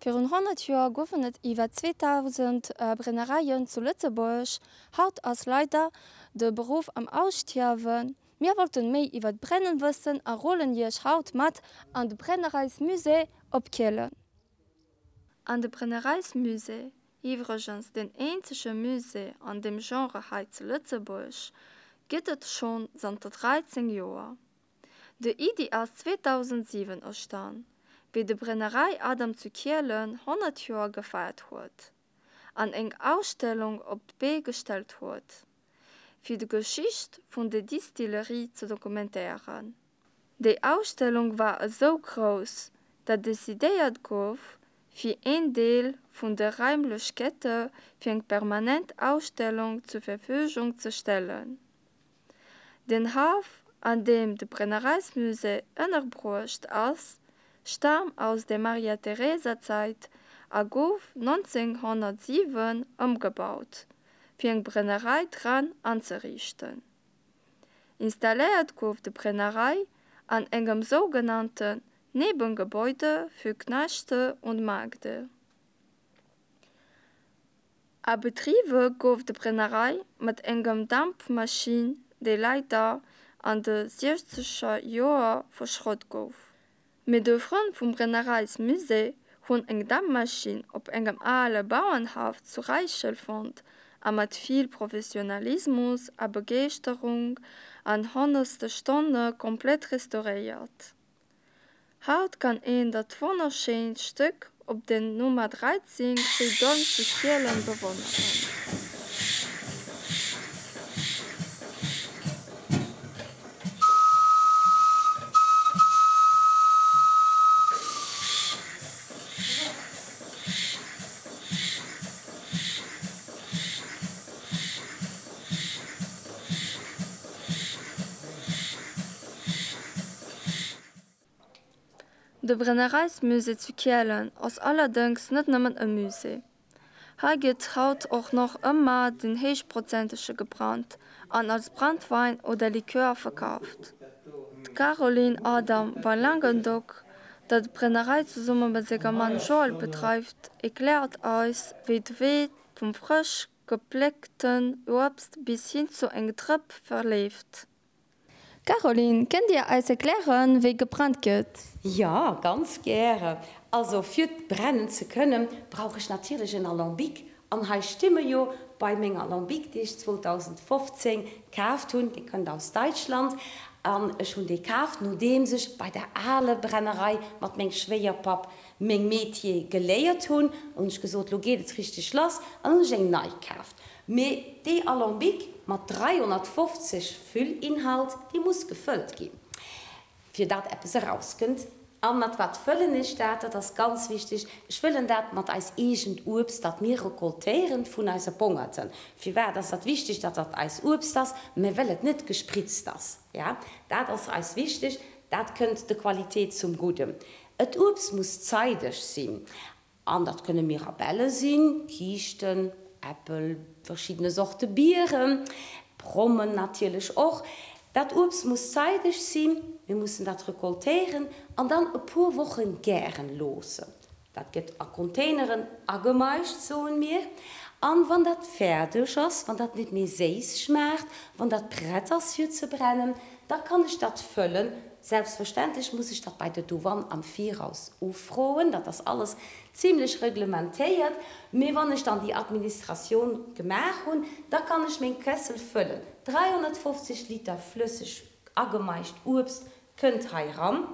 Virun 100 Joer goufen et iwwer 2.000 Brennereien zu Lëtzebuerg. Haut ass leider de Beruff am Ausstierwen. Mir wollten méi iwwer d'Brennen wëssen a rullen Iech haut mat an de Brennereismusée op Kielen. An de Brennereismusée, iwwregens deen eenzege Musée an deem Genre hei zu Lëtzebuerg, gëtt et schonn zanter 13 Joer. De Iddi ass 2007 erstan, wéi de Brennerei Adam zu Kielen 100 Joer gefeiert huet an eng Ausstellung op d'Bee gestellt huet, fir d'Geschicht vun der Distillerie ze dokumentéieren. Déi Ausstellung war esou grouss, datt decidéiert gouf, fir een Deel vun de Raimlechkeete fir eng permanent Ausstellung zur Verfügung ze stellen. Den Haff, an deem de Brennereismusée ënnerbruecht ass, staamt aus der Maria-Theresia-Zäit a gouf 1907 ëmgebaut, fir eng Brennerei dran anzeriichten. Installéiert gouf de Brennerei an engem sougenannten Nebengebäude für Knechte und Magde. A bedriwwe gouf de Brennerei mat engem Dampmaschinn, déi leider an de siechzeger Joer verschrott gouf. Mee de Frënn vum Brennereismusée hunn eng Dampmaschinn op engem ale Bauernhaff zu Räichel fonnt a mat vill Professionalismus a Begeeschterung an honnerste Stonne komplett restauréiert. Haut kann een dat wonnerschéint Stéck op den Nummer 13 Rue d'Aulne zu Kielen bewonneren. De Brennereismusée zu Kielen ass allerdéngs net nëmmen e Musée. Hei gëtt haut och nach ëmmer den héichprozentege gebrannt an als Branntwein oder Likör verkaaft. D'Caroline Adam van Langendonck, dat d'Brennerei zesumme mat senger Mann Joël bedreift, erkläert eis, wéi de Wee vum frësch gepléckten Uebst bis hin zu eng Drëpp verleeft. Caroline, kënnt Dir eis erklären, wéi gebrannt gëtt? Jo, ganz gäre. Also fir brennen ze kënnen, brauch ech natierlech en Alambic. An hei sti mer jo bei meng Alambic, déi ech 2015 kaaft hunn. Déi kënnt aus Daitschland an ech hunn déi kaaft, nodeems ech bei der ale Brennerei mat mengem Schwéierpapp meng Métier geléiert hunn. Hunn ech gesot, lo geet et richteg lass an hunn ech eng nei kaaft. Mee déi Alambic mat 350 Füllinhalt, déi muss gefëllt ginn, fir dat eppes erauskënnt. A mat wat fëllen ech dat? Dat ass ganz wichteg. Ech fëllen dat mat eis eegent Uebst, dat mir recoltéieren vun eise Bongerten. Firwat ass dat wichteg, datt dat eis Uebst ass? Mä well et net gespritzt ass. Ja, dat ass eis wichteg. Dat kënnt de Qualitéit zum Gudden. Et Uebst muss zeideg sinn. An dat kënne Mirabelle sinn, Kiischten, Äppel, verschiddene Sorte Bieren, Prommen natierlech och. Dat Uebst muss zeideg sinn, mir mussen dat recoltéieren an dann e puer Wochen gären loossen. Dat gëtt a Containeren agemaischt, soen mir. An wann dat fäerdeg ass, wann dat net méi séiss schmaacht, wann dat prett ass fir ze brennen, da kann ech dat fëllen Selbstverständlech muss ech dat bei der Douane am Viraus ufroen, dat ass alles zimlech reglementéiert, mee wann ech dann déi Administratioun gemaach hunn, da kann ech meng Kessel fëllen. 350 Liter flësseg agemaischt Uebst kënnt hei ran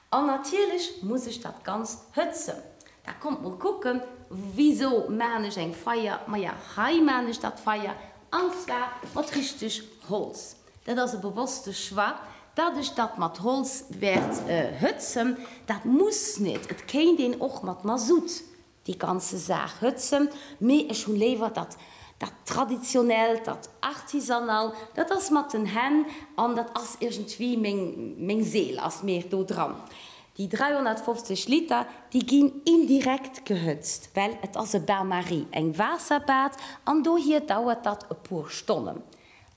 an natierlech muss ech dat Ganzt hëtzen. Da kommt mol kucken, wisou maan ech eng Feier? Maja, hei maan ech dat Feier an zwar mat richteg Holz. Dat ass e bewosste Choix, datt ech dat mat Holz wäert hëtzen. Dat muss net, et kéint een och mat Masutt déi ganze Saach hëtzen, mee ech hunn léiwer dat dat Traditionellt, dat Artisanal, dat ass mat den Hänn an dat ass iergendwéi meng meng Seel ass mir do dran. Déi 350 Liter, déi ginn indirekt gehëtzt, well et ass e Bain-marie, eng Waasserbad an dohier dauert dat e puer Stonnen.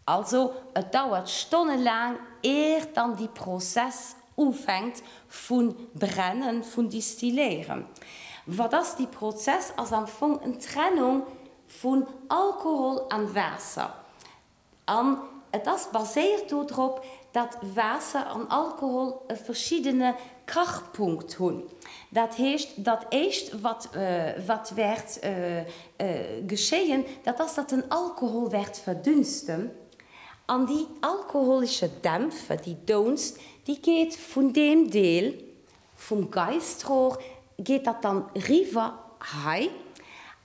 Also et dauert stonnelaang eer dann déi Prozess ufänkt vu brennen, vun distilléieren. Wat ass dee Prozess? Ass am Fong en Trennung vun Alkohol an Waasser. An et ass baséiert do drop, datt Waasser an Alkohol e verschiddene Kachpunkt hunn. Dat heescht, dat éischt wat wat wäert geschéien, dat ass, datt den Alkohol wäert verdünsten an déi alkoholesche Dämpfer, déi Dounst, déi geet vun deem Deel vum Geistrohr geet dat dann riwwer hei.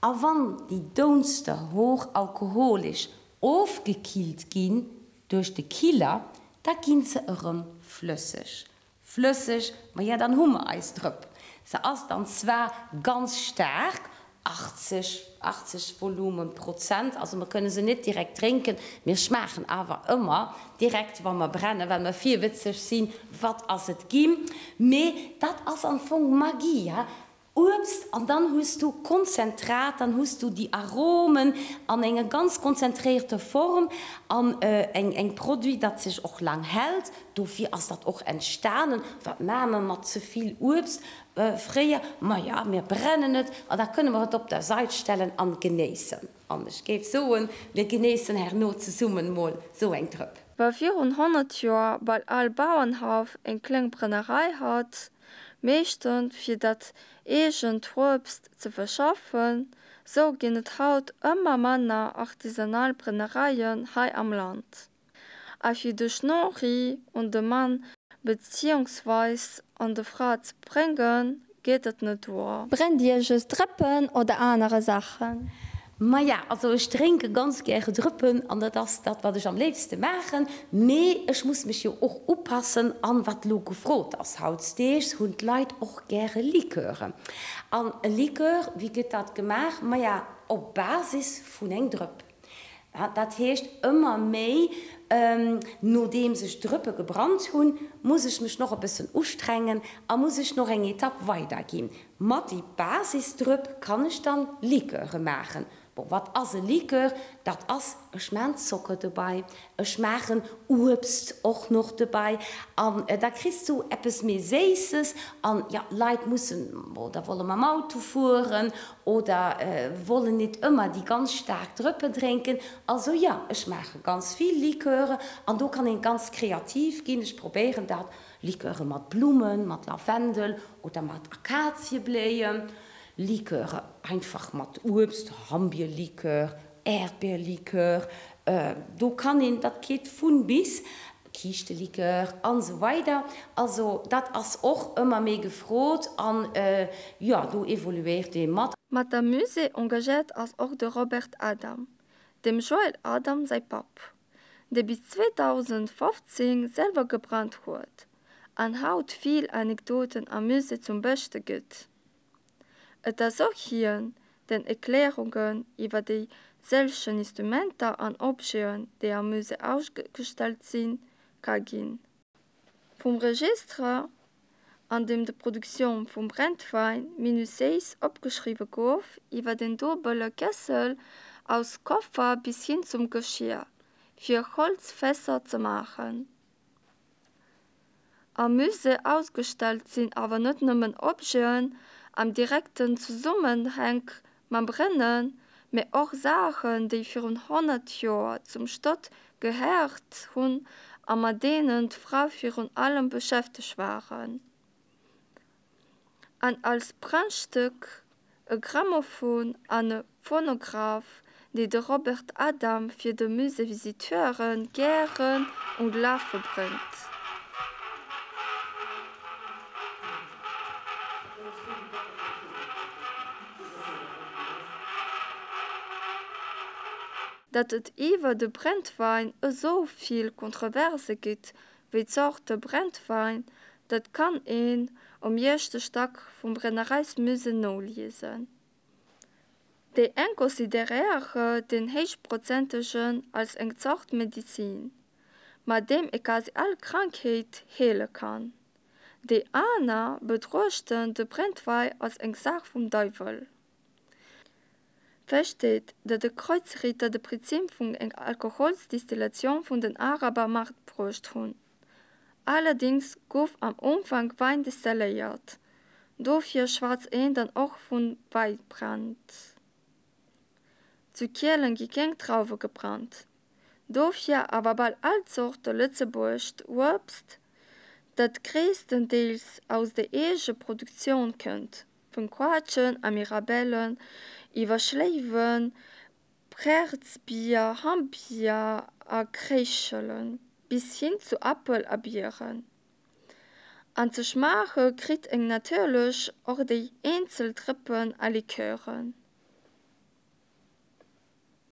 A wann déi Dounster hochalkoholesch Ofgekillt ginn duerch de Killer, da ginn se erëm flësseg. Flësseg, maja dann hu mer eis Drëpp. Se ass dann zwar ganz staark, 80, 80 Volumenprozent, also mer kënne se net direkt drénken, mir schmaachen awer ëmmer direkt wa mer brennen, well mer virwëtzeg sinn, wat ass et ginn. Mee dat ass am Fong Magie, ha. Uebst an dann hues du Konzentrat, dann hues du déi Aromen an enger ganz konzentréierter Form an eng eng Produit dat sech och laang hält. Dofir ass dat och entstanen. Wat maache mer mat ze vill Uebst fréier? Maja mir brennen et an da kënne mer et op der Sait stellen an genéissen. An ech géif soen, mir genéissen herno zesummen mol sou eng Drëpp. Wa virun 100 Joer bal all Bauernhaff eng kleng Brennerei hat, meeschtens fir dat eegent Uebst ze verschaffen, sou ginn et haut ëmmer manner artisanal Brennereien hei am Land. A fir de Schnorri un de Mann beziehungsweis an de Fra ze bréngen, geet et net duer. Brennt Dir just Drëppen oder anere Saachen? Maja, also ech drénke ganz gäre Drëppen an dat ass dat wat ech am léifste maachen, mee ech muss mech jo och upassen an wat elo gefrot ass. Hautdeegs hunn d'Leit och gäre Liqueuren an e Liqueur, wéi gëtt dat gemaach? Maja, op Basis vun eng Drëpp. Dat heescht, ëmmer méi nodeems ech d'Drëppe gebrannt hunn, muss ech mech noch e bëssen ustrengen a muss ech noch eng Etapp weider ginn. Mat déi Basisdrëpp kann ech dann Liqueure maachen. Bon, wat ass e Liqueur? Dat ass, ech maan Zocker dobei, ech maachen Uebst och noch dobei an da kriss du eppes méi Séisses an jo, Leit mussen oder wolle mam Auto fueren Oder wollen nit ëmmer déi ganz staark Drëppen drénken. Also jo, ech maache ganz vill Liqueure an do kann een ganz kreativ ginn. Ech probéieren dat, Liqueure mat Blummen, mat Lavendel oder mat Akaziebléien, Liqueure einfach mat Uebst, Hambierlikör, Äerdbeerlikör, do kann een, dat geet vun bis. Kiischtelikör an esou weider. Also dat ass och ëmmer méi gefrot an jo, do evoluéiert ee mat. Mat am Musée engagéiert ass och de Robert Adam, dem Joël Adam säi Papp, dee bis 2015 selwer gebrannt huet an haut vill Anekdoten am Musée zum Beschte gëtt. Et ass och hien, deen Erklärungen iwwer déi sëllchen Instrumenter an Objeten, déi am Musée ausgestellt sinn, ka ginn. Vum Registre, an deem d'Produktioun vum Brenntwäin minutiéis opgeschriwwe gouf, iwwer den duebele Kessel aus Koffer bis hin zum Geschir, fir Holzfässer ze maachen. Am Musée ausgestellt sinn awer net nëmmen Objeten am direkten Zesummenhank mam Brennen, mee och Saachen, déi virun 100 Joer zum Stot gehéiert hunn a mat deenen d'Frae virun allem beschäftegt waren. An als Prankstéck e Grammophon an e Phonograph, déi de Robert Adam fir de Musée-Visiteure gären un d'Lafe bréngt. Datt et iwwer de Brenntwäin esou vill Kontroverse gitt wéi Zorte Brenntwäin, dat kann een um ieschte Stack vum Brennereismusée noliesen. Déi eng consideréiere den héichprozentegen als eng Zort Medizin, mat deem ee quasi all Krankheet heele kann. Déi aner betruechten de Brenntwäi als eng Saach vum Deiwel. Fest steet, datt de Kreuzritter de Prinzip vun enger Alkoholsdistillation vun den Araber matbruecht hunn. Allerdéngs gouf am Ufank Wäin destilléiert. Dofir schwätzt een dann och vu Wäibrand. Zu Kielen gi keng Drauwe gebrannt, dofir awer bal all Zorte lëtzebuergescht Uebst, dat gréisstendeels aus der Eegeproduktioun kënnt, vun Quetschen a Mirabellen iwwer Schléiwen, Präerzbier, Hammbier a Kréischelen bis hin zu Äppel a Bieren. An ze schmaache kritt een natierlech och déi eenzel Drëppen a Likören.